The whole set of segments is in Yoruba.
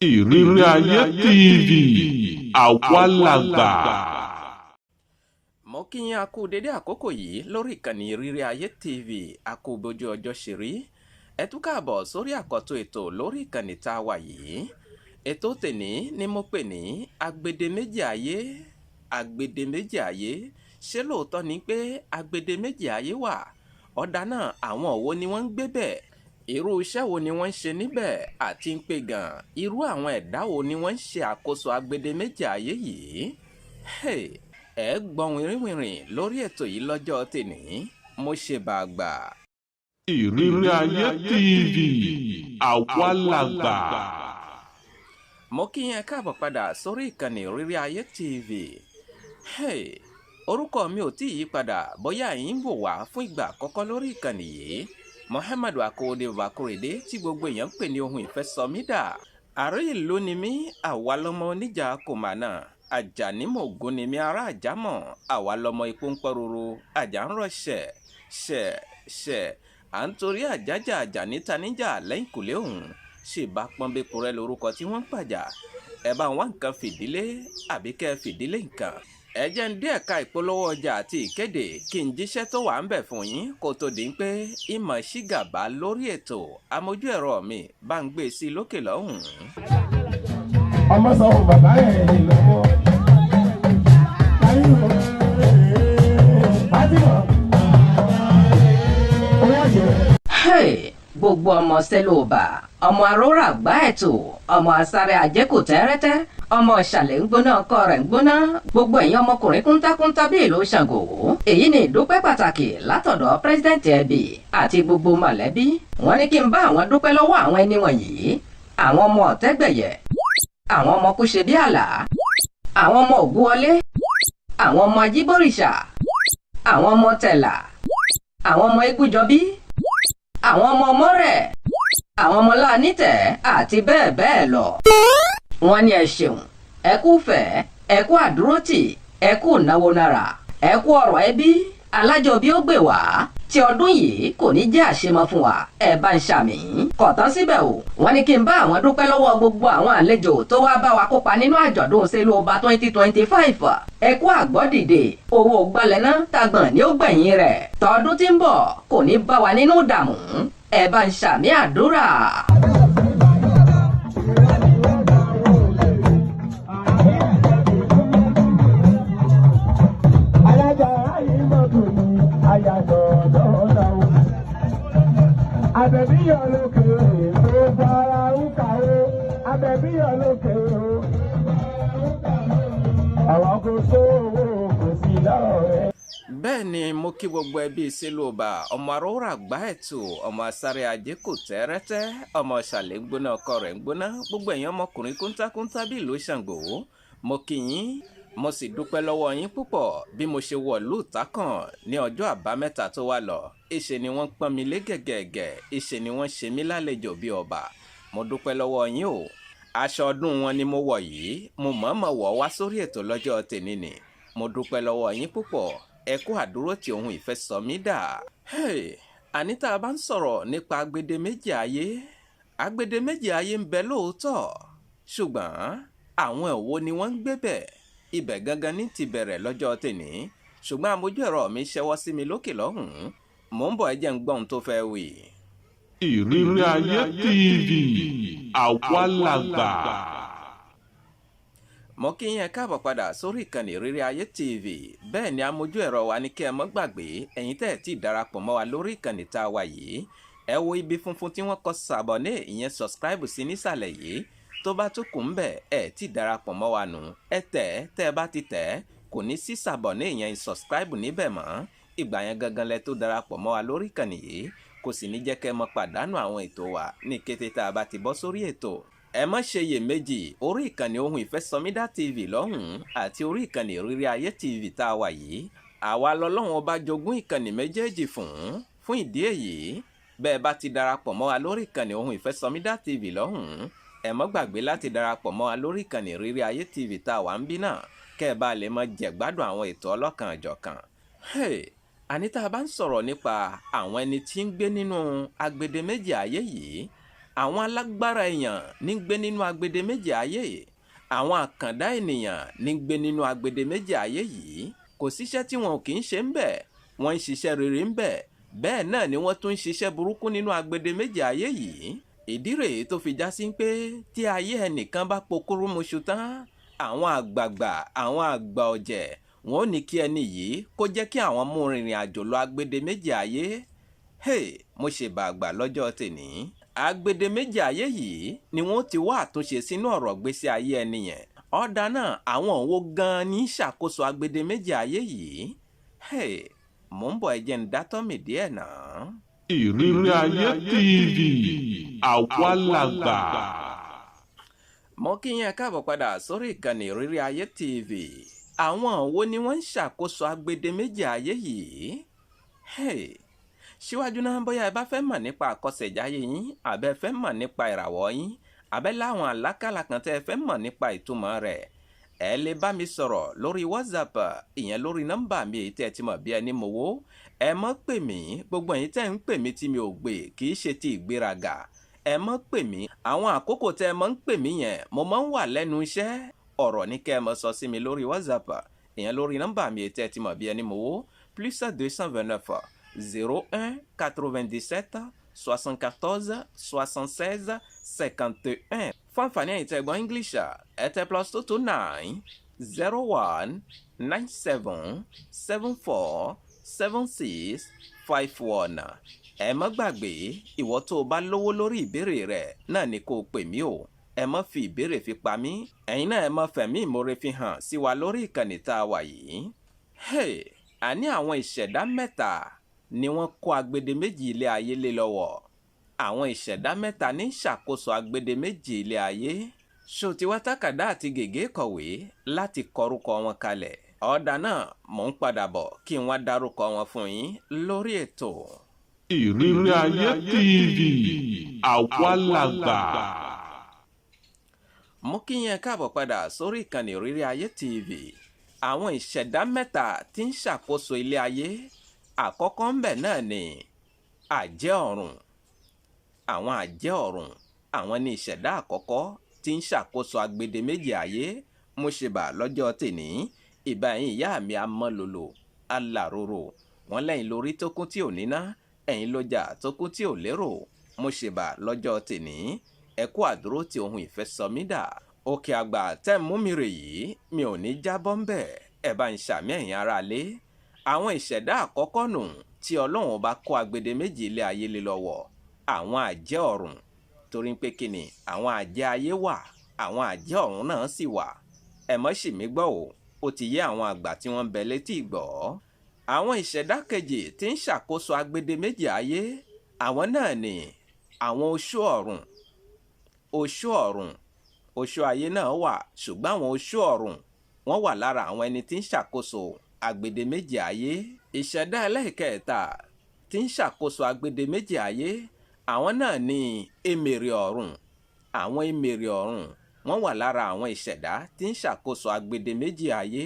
Ìrírí Ayé TV, àwa làgbà. Mo kí yín, a kú dédé àkókò yìí lórí ìkànnì Ìrírí Ayé TV. A kú bójú ọjọ́ ṣe rí. Ẹ tún káàbọ̀ sórí àkọ́tún ètò lórí ìkànnì tá a wà yìí. Ètò tèní ni mo pè ní Agbedeméjì Ayé. Agbedeméjì Ayé, ṣé lóòótọ́ ni pé agbedeméjì ayé wà? Ọ̀dà náà, àwọn wo ni wọ́n ń gbé bẹ̀? Irú iṣẹ́ wo ni wọ́n ń ṣe níbẹ̀? Àti ń pè gan, irú àwọn ẹ̀dá wo ni wọ́n ń ṣe àkóso agbedeméjì ayé yìí? Hey, ẹ gbọ́n wìrìwìrì lórí ètò yìí lọ́jọ́ tèní. Mo ṣe bàgbà. Ìrírí Ayé TV, àwa làgbà. Mo kí yín káàbọ̀ padà sórí ìkànnì Ìrírí Ayé TV. Hey, orúkọ mi ò tí ì yí padà. Bóyá ẹ̀yin ń wò wá fún ìgbà àkọ́kọ́ lórí ìkànnì yìí, Muhammadu Akowode Bakurede, tí gbogbo èèyàn ń pè ní Ohun Ìfẹ́ Sọmídà. Ààrẹ ìlú ni mí. Àwa lọmọ oníjà kòmánà. Àjànímọ̀gún ni mí, ará àjámọ̀. Àwa lọmọ ipò ń pọ́roro, àjà ń rọ̀ ṣẹ̀ ṣẹ̀ ṣẹ̀. À ń torí àjájà àjà níta níjà lẹ́yìn kùlé òun ṣèbá pọ́nbẹ́pọ̀rẹ́ lórúkọ tí wọ́n ń pàjà. Ẹ bá wá nǹkan fìdílé àbí kẹ́ ẹ fìdílé nǹkan. Ẹ jẹ́ ń dé ẹ̀ka ìpolówó ọjà àti ìkéde, kí n jíṣẹ́ tó wà ń bẹ̀ fún yín, kó tó di pé ìmọ̀ ṣígàbá lórí ètò. Amójú ẹ̀rọ mi bá ń gbé sí lókè lọ́hùn-ún. Ọmọ sọ fún bàbá ẹ̀ lọ́wọ́. Fatima, ó yà jẹ́. Hey, gbogbo ọmọ sẹ́lóòbà, ọmọ aróra gbá ẹ̀tò, ọmọ asáré àjẹkù tẹ́rẹ́tẹ́, ọmọ ìṣàlẹ̀ ń gbóná, ọkọ rẹ̀ ń gbóná, gbogbo ẹ̀yin ọmọkùnrin kúntákúntá bí ìlú Ṣàngó. Èyí ni ìdúpẹ́ pàtàkì látọ̀dọ̀ president ẹbí àti gbogbo mọ̀lẹ́bí. Wọ́n ní kí n bá àwọn dúpẹ́ lọ́wọ́ àwọn ẹni wọ̀nyí: àwọn ọmọ Ọ̀tẹ́gbẹ̀yẹ, àwọn ọmọ Kúṣe bí àlà, àwọn ọmọ Ògúnwọlé, àwọn ọmọ Ajíbórìṣà, àwọn ọmọ Tẹ̀là, àwọn ọmọ Egúnjọbí, àwọn ọmọ Mọ́rẹ̀, àwọn ọmọ Láànítẹ̀ àti bẹ́ẹ̀ bẹ́ẹ̀ lọ. Wọ́n ní ẹ ṣeun, ẹ kú fẹ́, ẹ kú àdúrótì, ẹ kú náwó náírà, ẹ kú ọ̀rọ̀ ẹbí alájọbí. Ó gbè wá tí ọdún yìí kò ní jẹ́ àṣemọ fún wa, ẹ bá ń ṣàmì. Kò tán síbẹ̀ o. Wọ́n ní kí n bá àwọn dúpẹ́ lọ́wọ́ gbogbo àwọn àlejò tó wá bá wa kópa nínú àjọ̀dún Sẹ́lúọba 2025. Ẹ kú àgbọ́dìde, owó gbalẹ̀ náà tagbọ̀n ní ó gbẹ̀yìn rẹ̀. Tọdún tí ń bọ̀ kò ní bá wa nínú ìdààmú, ẹ bá ń ṣàmì àdúrà. Alájà ayé mọ́tò ní àyàtọ̀ lọ́nà o. Àbẹ̀bíyọ̀ lókè gbogbo ara ń kàwé. Àbẹ̀bíyọ̀ lókè o. Àwọn kò sówó kò sí lọ́rọ̀ rẹ̀. Bẹ́ẹ̀ ni mo kí gbogbo ẹbí Sẹ́lúọba, ọmọ aróra gbá ẹ̀tù, ọmọ asáré ajé kò tẹ́rẹ́tẹ́, ọmọ ìsàlẹ̀ ń gbóná, ọkọ rẹ̀ ń gbóná, gbogbo ẹ̀yin ọmọkùnrin kúntákúntá bí ìlú Ṣàngó. Mo kí yín, mo sì dúpẹ́ lọ́wọ́ yín púpọ̀. Bí mo ṣe wọ̀ lùtàkàn ní ọjọ́ Àbámẹ́ta tó wà lọ, ìṣe ni wọ́n pọ́n mi lé gẹ̀gẹ̀gẹ̀, ìṣe ni wọ́n ṣe mí lálejò bí ọba. Mo dúpẹ́ lọ́wọ́ yín o. Aṣọ ọdún wọn ni mo wọ̀ yìí. Mo mọ̀ọ́mọ̀ wọ̀ wá sórí ètò lọ́jọ́ tèmi ni. Mo dúpẹ́ lọ́wọ́ yín púpọ̀, ẹ kú àdúró tí Ohun Ìfẹ́ sọ mí dà. Hey, àní tá a bá ń sọ̀rọ̀ nípa agbedeméjì ayé, agbedeméjì ayé ń bẹ lóòótọ́, ṣùgbọ́n àwọn èwo ni wọ́n ń gbé bẹ̀? Ibẹ̀ gangan ní ti bẹ̀rẹ̀ lọ́jọ́ tèní, ṣùgbọ́n amójú ẹ̀rọ mi ṣẹwọ́ sí mi lókè lọ́hùn-ún. Mò ń bọ̀, ẹ jẹ́ ń gbọ́ ohun tó fẹ́ wí. Ìrírí Ayé TV, àwa làgbà. Mo kí yín káàbọ̀ padà sórí ìkànnì Ìrírí Ayé TV. Bẹ́ẹ̀ ni amójú ẹ̀rọ wa ní kí ẹ mọ́ gbàgbé, ẹ̀yin tẹ́ ẹ̀ tí ì darapọ̀ mọ́ wa lórí ìkànnì tá a wà yìí, ẹ wo ibi funfun tí wọ́n kọ s'abonner, ìyẹn subscribe sí nísàlẹ̀ yìí. Tó bá tún kù ń bẹ̀, ẹ̀ tí ì darapọ̀ mọ́ wa nù. Ẹ tẹ̀ ẹ́. Tẹ́ ẹ bá ti tẹ̀ ẹ́, kò ní sí s'abonner, ìyẹn subscribe níbẹ̀ mọ́. Ìgbà yẹn gangan lẹ tó darapọ̀ mọ́ wa lórí ìkànnì yìí. Kò sì ní jẹ́ kẹ́ ẹ mọ́ pàdánù àwọn ètò wa ní kété tá a bá ti bọ́ sórí ètò. Ẹ má ṣe iyèméjì, orí ìkànnì Ohun Ìfẹ́ Sọmídà TV lọ́hùn-ún àti orí ìkànnì Ìrírí Ayé TV tá a wà yìí, àwa lọ́lọ́run ọba jogún ìkànnì méjèèjì fún. Fún ìdí èyí, bẹ́ẹ̀ bá ti darapọ̀ mọ́ wa lórí ìkànnì Ohun Ìfẹ́ Sọmídà TV lọ́hùn-ún, ẹ má gbàgbé láti darapọ̀ mọ́ wa lórí ìkànnì Ìrírí Ayé TV tá a wà ń bí náà, kẹ́ ẹ bá lè mọ jẹ̀gbádùn àwọn ètò ọlọ́kan ọ̀jọ̀kan. Hey, àní tá a bá ń sọ̀rọ̀ nípa àwọn ẹni tí ń gbé nínú agbedeméjì ayé yìí. Àwọn alágbára èèyàn ní gbé nínú agbede méjì ayé, àwọn àkàndá ènìyàn ní gbé nínú agbede méjì ayé yìí. Kò síṣẹ́ tí wọn ò kì í ṣe ń bẹ̀. Wọ́n ń ṣiṣẹ́ rere ń bẹ̀, bẹ́ẹ̀ náà ni wọ́n tún ń ṣiṣẹ́ burúkú nínú agbede méjì ayé yìí. Ìdí rèé tó fi já sí pé tí ayé ẹnìkan bá pokúrúmuṣu tán, àwọn àgbààgbà, àwọn àgbà ọ̀jẹ̀, wọn ò ní kí ẹni yìí kó jẹ́ kí àwọn mú rìnrìn àjò lọ agbede méjì ayé. Hey, mo ṣe bàgbà lọ́jọ́ tèní. Agbede méjì ayé yìí ni wọ́n ti wá àtúnṣe sínú ọ̀rọ̀ gbèsè ayé ẹni yẹn. Ọ̀dà náà, àwọn òwò gan-an ní ṣàkóso agbede méjì ayé yìí? Hey, mò ń bọ̀, ẹ jẹ́ ń dátọ́ mi díẹ̀ náà. Ìrírí Ayé TV, àwa làgbà. Mo kí yín káàbọ̀ padà sórí ìkànnì Ìrírí Ayé TV. Àwọn wo ni wọ́n ń ṣàkóso agbede méjì ayé yìí? Hey, síwájú náà, bóyá ẹ bá fẹ́ mọ̀ nípa àkọsẹ̀jáyé yín, àbẹ́ fẹ́ mọ̀ nípa ìràwọ̀ yín, àbẹ́ láwọn àlákàlà kan tẹ́ ẹ fẹ́ mọ̀ nípa ìtumọ̀ rẹ̀, ẹ lè bá mi sọ̀rọ̀ lórí WhatsApp, ìyẹn lórí nọ́mbà mi èyí tẹ́ ẹ ti mọ̀ bí ẹni mowó. Ẹ mọ́ pè mí. Gbogbo ẹ̀yin tẹ́ ń pè mí tí mi ò gbé, kì í ṣe ti ìgbéraga. Ẹ mọ́ pè mí. Àwọn àkókò tẹ́ ẹ mọ́ ń pè mí yẹn, mo máa ń wà lẹ́nu iṣẹ́. Ọ̀rọ̀ ní kẹ́ ẹ mọ́ sọ sí mi lórí WhatsApp, ìyẹn lórí nọ́mbà mi èyí tẹ́ ẹ ti mọ̀ bí ẹni mowó, +229 01 97 74 76 51. Fún àǹfààní ẹ̀yin tẹ́ gbọ́ English, ẹ tẹ +229 01 97 74 76 51. Ẹ má gbàgbé, ìwọ tó o bá lówó lórí ìbéèrè rẹ náà ni kó o pè mí o. Ẹ má fi ìbéèrè fi pa mí. Ẹ̀yin náà, ẹ má fẹ̀mí ìmoore fi hàn sí wa lórí ìkànnì tá a wà yìí. Hey, àní àwọn ìṣẹ̀dá mẹ́ta ni wọ́n kó agbede méjì ilé ayé lé lọ́wọ́. Àwọn ìṣẹ̀dá mẹ́ta ní ṣàkóso agbede méjì ilé ayé. Ṣó ti wá tákàdá àti gègé kọ̀wé láti kọrúkọ wọn kalẹ̀? Ọ̀dà náà, mò ń padà bọ̀ kí n wá dárúkọ wọn fún yín lórí ètò. Ìrírí Ayé TV, àwa làgbà. Mo kí yẹn káàbọ̀ padà sórí ìkànnì Ìrírí Ayé TV. Àwọn ìṣẹ̀dá mẹ́ta tí ń ṣàkóso ilé ayé, àkọ́kọ́ ń bẹ̀ náà ni àjẹ́ ọ̀run. Àwọn àjẹ́ ọ̀run, àwọn ni ìṣẹ̀dá àkọ́kọ́ tí ń ṣàkóso agbede méjì ayé. Mo ṣèbà lọ́jọ́ tèní. Ìbà ẹ̀yin ìyá mi amọ́lòlò alàròrò wọ́n lẹ́yìn lórí tó kún tí ò níná, ẹ̀yin lọ́jà tó kún tí ò lérò. Mo ṣèbà lọ́jọ́ tèní. Ẹ kú àdúró tí ohun ìfẹ́ sọ mí dà. Òkè àgbà tẹ́ ń mú mi rè yìí, mi ò ní jábọ́ ń bẹ̀. Ẹ bá ń ṣàmì, ẹ̀yin ará lé. Àwọn ìṣẹ̀dá àkọ́kọ́ nù tí Ọlọ́run bá kó agbede méjì ilé ayé lé lọ́wọ́, àwọn àjẹ́ ọ̀run. Torí pé kíni? Àwọn àjẹ́ ayé wà, àwọn àjẹ́ ọ̀run náà sì wà. Ẹ mọ́ sì mí gbọ́ o, ó ti yé àwọn àgbà tí wọ́n ń bẹ létí ìgbọ́. Àwọn ìṣẹ̀dá kejì tí ń ṣàkóso agbede méjì ayé, àwọn náà ni àwọn oṣó ọ̀run. Oṣó ọ̀run, oṣó ayé náà wà, ṣùgbọ́n àwọn oṣó ọ̀run, wọ́n wà lára àwọn ẹni tí ń ṣàkóso agbede méjì ayé. Ìṣẹ̀dá ẹlẹ́ẹ̀kẹta tí ń ṣàkóso agbede méjì ayé, àwọn náà ni emèrè ọ̀run. Àwọn emèrè ọ̀run, wọ́n wà lára àwọn ìṣẹ̀dá tí ń ṣàkóso agbede méjì ayé.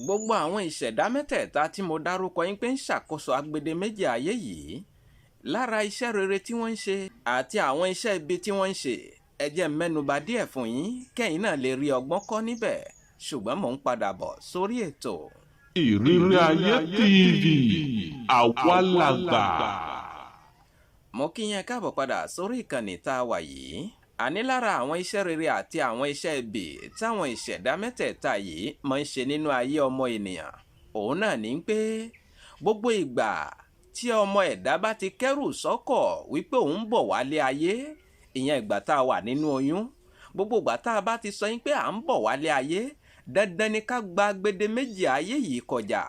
Gbogbo àwọn ìṣẹ̀dá mẹ́tẹ̀ẹ̀ta tí mo dárúkọ yín pé ń ṣàkóso agbede méjì ayé yìí, lára iṣẹ́ rere tí wọ́n ń ṣe àti àwọn iṣẹ́ ibi tí wọ́n ń ṣe, ẹ jẹ́ n mẹ́nuba díẹ̀ fún yín kẹ́yìn náà lè rí ọgbọ́n kọ́ níbẹ̀, ṣùgbọ́n mò ń padà bọ̀ sórí ètò. Ìrírí Ayé TV, àwa làgbà. Mo kí yẹn káàbọ̀ padà sórí ìkànnì tá a wà yìí. Àní lára àwọn iṣẹ́ rere àti àwọn iṣẹ́ ibi táwọn ìṣẹ̀dá mẹ́tẹ̀ẹ̀ta yìí máa ń ṣe nínú ayé ọmọ ènìyàn, òun náà ní pé gbogbo ìgbà tí ọmọ ẹ̀dá bá ti kẹ́rù sọ́kọ̀ wípé òun ń bọ̀ wálé ayé, ìyẹn ìgbà tá a wà nínú oyún, gbogbo ìgbà tá a bá ti sọ yín pé à ń bọ̀ wálé ayé, dandan ni ká gba gbede méjì ayé yìí kọjá.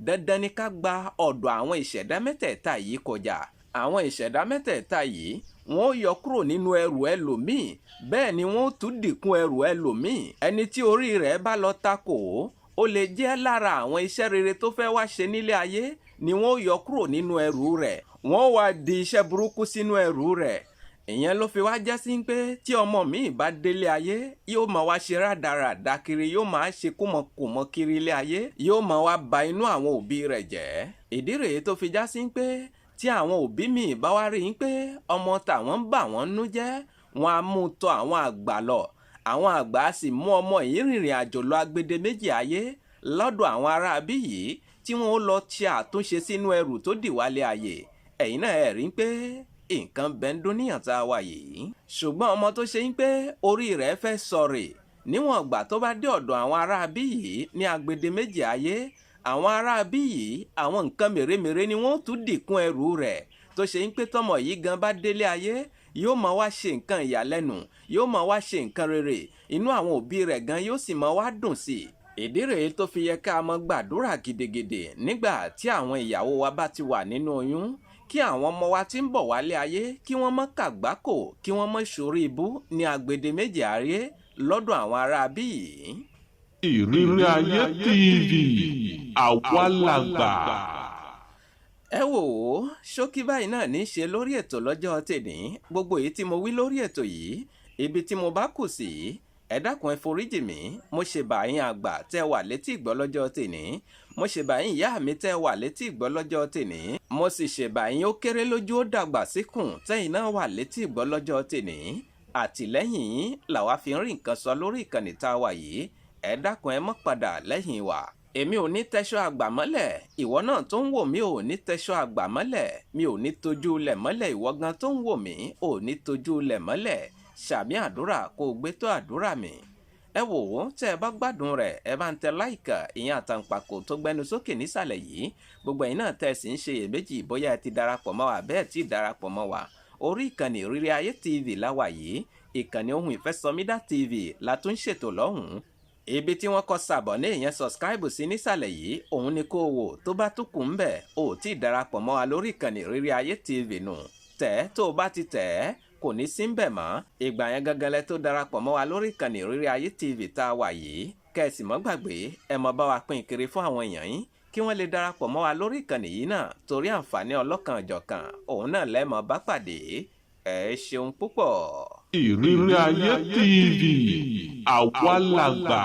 Dandan ni ká gba ọ̀dọ̀ àwọn ìṣẹ̀dá mẹ́tẹ̀ẹ̀ta yìí kọjá. Àwọn ìṣẹ̀dá mẹ́tẹ̀ẹ̀ta yìí, wọ́n ó yọ kúrò nínú ẹrù ẹlòmíì, bẹ́ẹ̀ ni wọ́n ó tún dìkún ẹrù ẹlòmíì. Ẹni tí orí rẹ̀ bá lọ takò ó, ó lè jẹ́ lára àwọn iṣẹ́ rere tó fẹ́ wá ṣe nílé ayé ni wọ́n ó yọ kúrò nínú ẹrù rẹ̀, wọ́n ó wá di iṣẹ́ burúkú sínú ẹrù rẹ̀. Ìyẹn ló fi wá jẹ́ sí pé tí ọmọ mi bá délé ayé, yóò máa wá ṣe rádaràda kiri, yóò máa ṣe kúmọkùmọ kiri ilé ayé, yóò máa wá ba inú àwọn òbí rẹ̀ jẹ́. Ìdí rèé tó fi já sí pé tí àwọn òbí mi bá wá rí i pé ọmọ tàwọn ń bà wọ́n nú jẹ́, Wọ́n á mú tọ̀ àwọn àgbà lọ. Àwọn àgbà á sì mú ọmọ yìí rìnrìn àjò lọ agbede méjì ayé lọ́dọ̀ àwọn aráabí yìí, tí wọ́n ó lọ ṣe àtúnṣe sínú ẹrù tó dì wálé ayé. Ẹ̀yin náà ẹ̀ rí pé nǹkan bẹ́ẹ̀ ń dún níyàn tá a wà yìí. Ṣùgbọ́n ọmọ tó ṣe ń pé orí rẹ̀ fẹ́ sọ̀rè, níwọ̀n ìgbà tó bá dé ọ̀dọ̀ àwọn aráabí yìí ní agbede méjì ayé, àwọn aráabí yìí, àwọn nǹkan mèremère ni wọ́n tún dìkún ẹrù rẹ̀, tó ṣe ń pé tọmọ yìí gan bá délé ayé, yóò máa wá ṣe nǹkan ìyàlẹ́nu, yóò máa wá ṣe nǹkan rere, inú àwọn òbí rẹ̀ gan yóò sì máa wá dùn sí i. Ìdí rèé tó fi yẹ ká mọ gbàdúrà gidigidi nígbà tí àwọn ìyàwó wa bá ti wà nínú oyún, kí àwọn ọmọ wa tí ń bọ̀ wálé ayé, kí wọ́n má kàgbákò, kí wọ́n má ṣorí ibú ní agbede méjì ayé lọ́dọ̀ àwọn aráabí yìí. Ìrírí Ayé TV, àwa làgbà. Ẹ wò ó, ṣókí báyìí náà ní í ṣe lórí ètò lọ́jọ́ tèní. Gbogbo èyí tí mo wí lórí ètò yìí, ibi tí mo bá kù sí, ẹ dákun, ẹ foríjì mí. Mo ṣe bàyín àgbà tẹ́ wà létí ìgbọ́ lọ́jọ́ tèní, mo ṣe bàyín ìyá mi tẹ́ wà létí ìgbọ́ lọ́jọ́ tèní, mo sì ṣe bàyín ó kéré lójú, ó dàgbà síkùn, tẹ́yìn náà wà létí ìgbọ́ lọ́jọ́ tèní. Àtìlẹ́yìn yín làwa fi ń rí nǹkan sọ lórí ìkànnì tá a wà yìí. Ẹ dákun, ẹ mọ́ padà lẹ́yìn wa. Èmi ò ní tẹṣọ àgbà mọ́lẹ̀, ìwọ náà tó ń wò mí ò ní tẹṣọ àgbà mọ́lẹ̀, mi ò ní tójú lẹ̀ mọ́lẹ̀, ìwọ gan tó ń wò mí ò ní tójú lẹ̀ mọ́lẹ̀. Ṣàmì àdúrà kó o gbé tó àdúrà mi. Ẹ wò ó, tẹ́ ẹ bá gbádùn rẹ̀, ẹ bá ń tẹ like, ìyẹn àtàǹpàkò tó gbẹnu sókè nísàlẹ̀ yìí. Gbogbo ẹ̀yin náà tẹ́ ẹ sì ń ṣe iyèméjì bóyá ẹ ti darapọ̀ mọ́ wa, bẹ́ẹ̀ tí darapọ̀ mọ́ wa, orí ìkànnì Ìrírí Ayé TV láwà yìí. Ìkànnì Ohun Ìfẹ́sọmídà TV la tún ṣètò lọ́hùn-ún. Ibi tí wọ́n kọ s'abonner, ìyẹn subscribe sí nísàlẹ̀ yìí, òun ni kó o wò. Tó bá tún kù ń bẹ̀, o ò tí ì darapọ̀ mọ́ wa lórí ìkànnì Ìrírí Ayé TV nù. Tẹ̀ tó o bá ti tẹ̀ ẹ́, kò ní sí ń bẹ̀ mọ́. Ìgbà yẹn gangan lẹ tó darapọ̀ mọ́ wa lórí ìkànnì Ìrírí Ayé TV tá a wà yìí. Kẹ́sì mọ́ gbàgbé, ẹ mọ́ bá wa pín kiri fún àwọn èèyàn yín, kí wọ́n lè darapọ̀ mọ́ wa lórí ìkànnì yìí náà, torí àǹfààní ọlọ́kan ọ̀jọ̀kan òun náà lẹ́mọ̀ bá pàdé. Ẹ ṣeun púpọ̀. Ìrírí Ayé TV, àwa làgbà.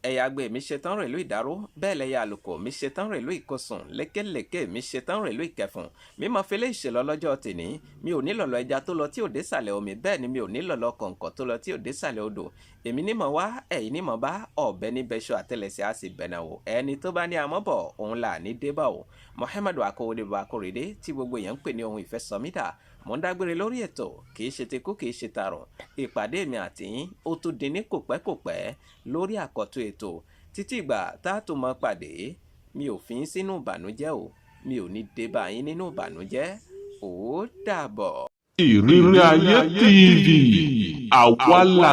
Ẹ̀yà àgbẹ̀ mi ṣetán rèlú ìdáró, bẹ́ẹ̀ lẹ́yà àlùkò mi ṣetán rèlú ìkọsùn, lékelèké mi ṣetán rèlú ìkẹfùn. Mi máa fi léṣe lọ lọ́jọ́ tèní. Mi ò ní lọ̀lọ̀ ẹja tó lọ tí ò dé sàlẹ̀ omi, bẹ́ẹ̀ ni mi ò ní lọ̀lọ̀ kọ̀ǹkọ̀ tó lọ tí ò dé sàlẹ̀ odò. Èmi ní mọ̀ wá, ẹ̀yin ní mọ̀ bá. Ọ̀bẹ ní bẹ́ṣọ àtẹlẹsẹ̀ á sì bẹ̀nà wò. Ẹni tó bá ní amọ́bọ̀, òun là ní débà o. Muhammadu Akowode Akorede, tí gbogbo èèyàn ń pè ní Ohun Ìfẹ́ Sọmídà, mò ń dágbére lórí ètò. Kì í ṣe tikú, kì í ṣe tààrùn. Ìpàdé mi àti yín ó tún di ní kòpẹ́kòpẹ́ lórí àkọ́tún ètò. Títí ìgbà tá a tún mọ pàdé, mi ò fi yín sínú ìbànújẹ́ o, mi ò ní dé bá yín nínú ìbànújẹ́. Ó dàbọ̀. Ìrírí Ayé TV, àwa làgbà.